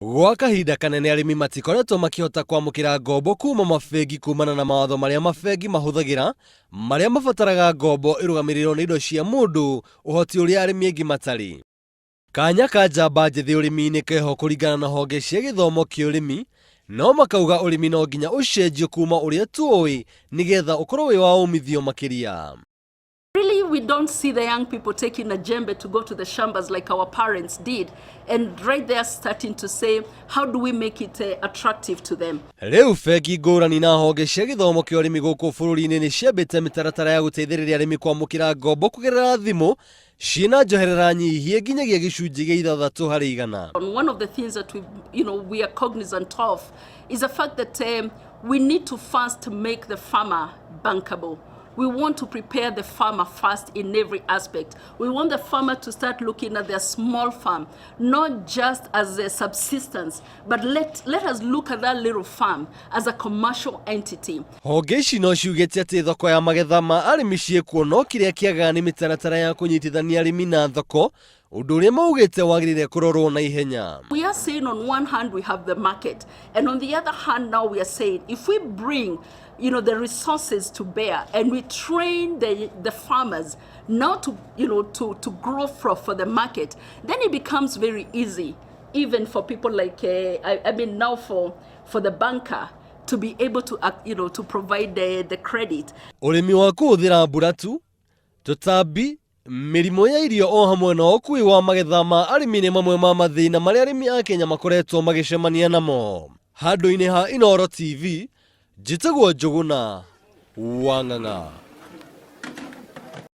Gwa kahinda kanene arĩmi matikoretwo makĩhota kwamũkĩra ngombo kuma mabengi kumana na mawatho marĩa mabengi mahũthagĩra marĩa mabataraga ngombo ĩrũgamĩrĩrwo nĩ indo cia mũndũ ũhoti ũrĩa arĩmi aingĩ matarĩ. Kanya ka njamba njĩthĩ ũrĩmi-inĩ keho kũringana na honge cia gĩthomo kĩa ũrĩmi, no makauga ũrĩmi no nginya ũcenjio kuma ũrĩa tũĩ nĩgetha ũkorwo wĩ wa umithio makĩria. Really, we don't see the young people taking a jembe to go to the shambas like our parents did, and right there starting to say, how do we make it attractive to them? Rĩu bengi ngũrani na honge cia gĩthomo kĩa ũrĩmi gũkũ bũrũri-inĩ nĩ ciambĩte mĩtaratara ya gũteithĩrĩria arĩmi kwamũkĩra ngombo kũgerera thimũ ciĩna njoherera nyihie nginyagia gĩcunjĩ gĩa 6%. One of the things that we are cognizant of is the fact that we need to first make the farmer bankable. We want to prepare the farmer first in every aspect. We want the farmer to start looking at their small farm, not just as a subsistence, but let us look at that little farm as a commercial entity. Honge ici no ciugĩte atĩ thoko ya magetha ma arĩmi ciĩkuo, no kĩrĩa kĩagaga nĩ mĩtaratara ya kũnyitithania arĩmi na thoko, ũndũ ũrĩa maugĩte wagĩrĩire kũrorwo na ihenya. We are saying on one hand we have the market, and on the other hand now we are saying if we bring the resources to bear and we train the farmers now to grow for the market, then it becomes very easy even for people like, I mean now for the banker to be able to provide the credit. Ũrĩmi wa kũhũthĩra mbura tu, tũtambi, mĩrimũ ya irio o hamwe na ũkui wa magetha ma arĩmi nĩ mamwe ma mathĩna marĩa arĩmi a Kenya makoretwo magĩcemania namo. Handũ-inĩ ha Inooro TV, njĩtagwo Njũgũna wa Ng'ang'a.